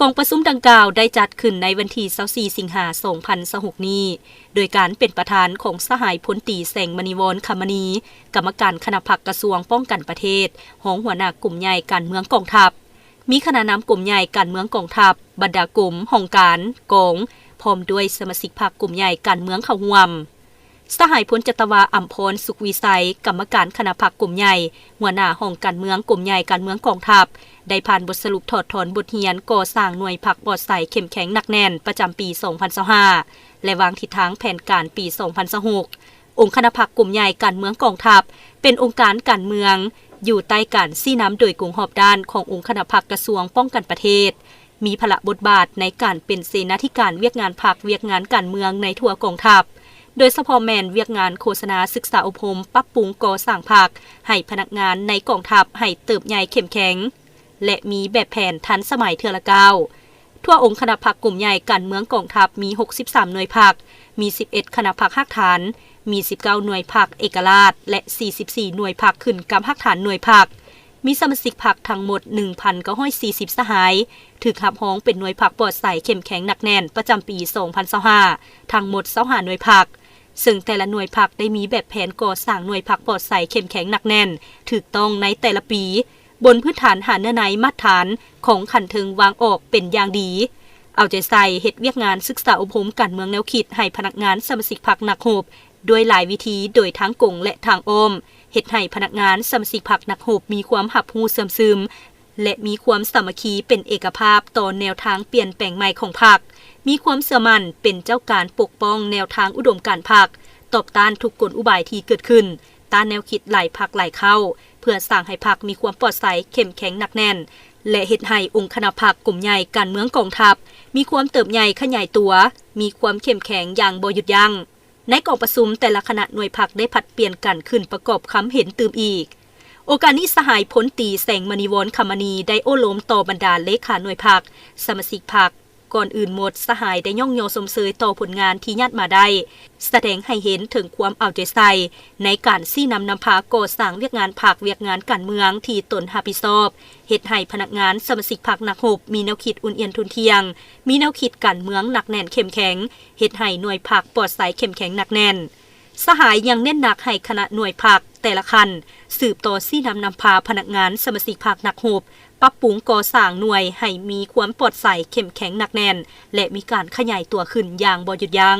ກອງປະຊຸມດັ່ງກ່າວໄດ້ຈັດຂຶ້ນໃນວັນທີຊາວສີ່ ສິງຫາ ສອງພັນຊາວຫົກນີ້ ໂດຍການເປັນປະທານຂອງສະຫາຍພົນຕີ ແສງມະນີວອນ ຄຳມະນີ ກຳມະການຄະນະພັກກະຊວງປ້ອງກັນປະເທດ, ຮອງຫົວໜ້າກົມໃຫຍ່ການເມືອງກອງທັບ, ມີຄະນະນຳກົມໃຫຍ່ການເມືອງກອງທັບ, ບັນດາກົມ, ຫ້ອງການ, ກອງ, ພ້ອມດ້ວຍສະມາຊິກພັກກົມໃຫຍ່ການເມືອງເຂົ້າຮ່ວມ. ສະຫາຍພົນຈັດຕະວາ ອຳພອນ ສຸກວິໄຊ ກຳມະການຄະນະພັກກົມໃຫຍ່, ຫົວໜ້າຫ້ອງການເມືອງກົມໃຫຍ່ການເມືອງກອງທັບ ໄດ້ຜ່ານບົດສະຫຼຸບຖອດຖອນບົດຮຽນກໍ່ສ້າງໜ່ວຍພັກປອດໃສເຂັ້ມແຂງໜັກແໜ້ນປະຈຳປີສອງພັນຊາວຫ້າ ແລະ ວາງທິດທາງແຜນການປີສອງພັນຊາວຫົກ. ອົງຄະນະພັກກົມໃຫຍ່ການເມືອງກອງທັບ ເປັນອົງການການເມືອງ ຢູ່ໃຕ້ການຊີ້ນຳໂດຍກົງຮອບດ້ານຂອງອົງຄະນະພັກກະຊວງປ້ອງກັນປະເທດ, ມີພາລະບົດບາດໃນການເປັນເສນາທິການວຽກງານພັກ, ວຽກງານການເມືອງໃນທົ່ວກອງທັບ, ໂດຍສະເພາະແມ່ນວຽກງານໂຄສະນາ, ສຶກສາອົບຮົມ, ປັບປຸງກໍ່ສ້າງພັກໃຫ້ພະນັກງານໃນກອງທັບໃຫ້ເຕີບໃຫຍ່ເຂັ້ມແຂງ ແລະ ມີແບບແຜນທັນສະໄໝເທື່ອລະກ້າວ. ທົ່ວອົງຄະນະພັກກົມໃຫຍ່ການເມືອງກອງທັບມີຫົກສິບສາມໜ່ວຍພັກ, ມີສິບເອັດຄະນະພັກຮາກຖານ, ມີສິບເກົ້າໜ່ວຍພັກເອກະລາດ ແລະ ສີ່ສິບສີ່ໜ່ວຍພັກຂຶ້ນກັບຮາກຖານໜ່ວຍພັກ, ມີສະມາຊິກພັກທັງໝົດໜຶ່ງພັນເກົ້າຮ້ອຍສີ່ສິບສະຫາຍ, ຖືກຮັບຮອງເປັນໜ່ວຍພັກປອດໃສເຂັ້ມແຂງໜັກແໜ້ນປະຈຳປີສອງພັນຊາວຫ້າ ທັງໝົດຊາວຫ້າໜ່ວຍພັກ, ເຊິ່ງແຕ່ລະໜ່ວຍພັກໄດ້ມີແບບແຜນກໍ່ສ້າງໜ່ວຍພັກປອດໃສເຂັ້ມແຂງໜັກແໜ້ນ ຖືກຕ້ອງໃນແຕ່ລະປີ ບົນພື້ນຖານຫາເນື້ອໃນມາດຖານຂອງຂັ້ນເທິງວາງອອກເປັນຢ່າງດີ, ເອົາໃຈໃສ່ເຮັດວຽກງານສຶກສາອົບຮົມການເມືອງແນວຄິດໃຫ້ພະນັກງານສະມາຊິກພັກນັກຮົບ ດ້ວຍຫຼາຍວິທີໂດຍທາງກົງ ແລະ ທາງອ້ອມ, ເຮັດໃຫ້ພະນັກງານສະມາຊິກພັກນັກຮົບມີຄວາມຮັບຮູ້ເຊື່ອມຊຶມ ແລະ ມີຄວາມສາມັກຄີເປັນເອກະພາບຕໍ່ແນວທາງປ່ຽນແປງໃໝ່ຂອງພັກ, ມີຄວາມເຊື່ອໝັ້ນເປັນເຈົ້າການປົກປ້ອງແນວທາງອຸດົມການພັກ, ຕອບຕ້ານທຸກກົນອຸບາຍທີ່ເກີດຂຶ້ນ, ຕ້ານແນວຄິດຫຼາຍພັກຫຼາຍເຄົ້າ ເພື່ອສ້າງໃຫ້ພັກມີຄວາມປອດໃສເຂັ້ມແຂງໜັກແໜ້ນ ແລະ ເຮັດໃຫ້ອົງຄະນະພັກກົມໃຫຍ່ການເມືອງກອງທັບ ມີຄວາມເຕີບໃຫຍ່ຂະຫຍາຍຕົວ, ມີຄວາມເຂັ້ມແຂງຢ່າງບໍ່ຢຸດຢັ້ງ. ໃນກອງປະຊຸມ, ແຕ່ລະຄະນະໜ່ວຍພັກໄດ້ຜັດປ່ຽນກັນຂຶ້ນປະກອບຄຳເຫັນຕື່ມອີກ. ໂອກາດນີ້, ສະຫາຍພົນຕີ ແສງມະນີວອນ ຄຳມະນີ ໄດ້ໂອ້ລົມຕໍ່ບັນດາເລຂາໜ່ວຍພັກ, ສະມາຊິກພັກ, ກ່ອນອື່ນໝົດ, ສະຫາຍໄດ້ຍ້ອງຍໍຊົມເຊີຍຕໍ່ຜົນງານທີ່ຍາດມາໄດ້, ສະແດງໃຫ້ເຫັນເຖິງຄວາມເອົາໃຈໃສ່ໃນການຊີ້ນຳນຳພາກໍ່ສ້າງວຽກງານພັກ, ວຽກງານການເມືອງທີ່ຕົນຮັບຜິດຊອບ, ເຮັດໃຫ້ພະນັກງານສະມາຊິກພັກນັກຮົບມີແນວຄິດອຸ່ນອຽນທຸ່ນທ່ຽງ, ມີແນວຄິດການເມືອງໜັກແໜ້ນເຂັ້ມແຂງ, ເຮັດໃຫ້ໜ່ວຍພັກປອດໃສເຂັ້ມແຂງໜັກແໜ້ນ. ສະຫາຍຍັງເນັ້ນໜັກໃຫ້ຄະນະໜ່ວຍພັກແຕ່ລະຂັ້ນ ສືບຕໍ່ຊີ້ນຳນຳພາພະນັກງານສະມາຊິກພັກນັກຮົບ ປັບປຸງກໍ່ສ້າງໜ່ວຍໃຫ້ມີຄວາມປອດໃສເຂັ້ມແຂງໜັກແໜ້ນ ແລະ ມີການຂະຫຍາຍຕົວຂຶ້ນຢ່າງບໍ່ຢຸດຢັ້ງ.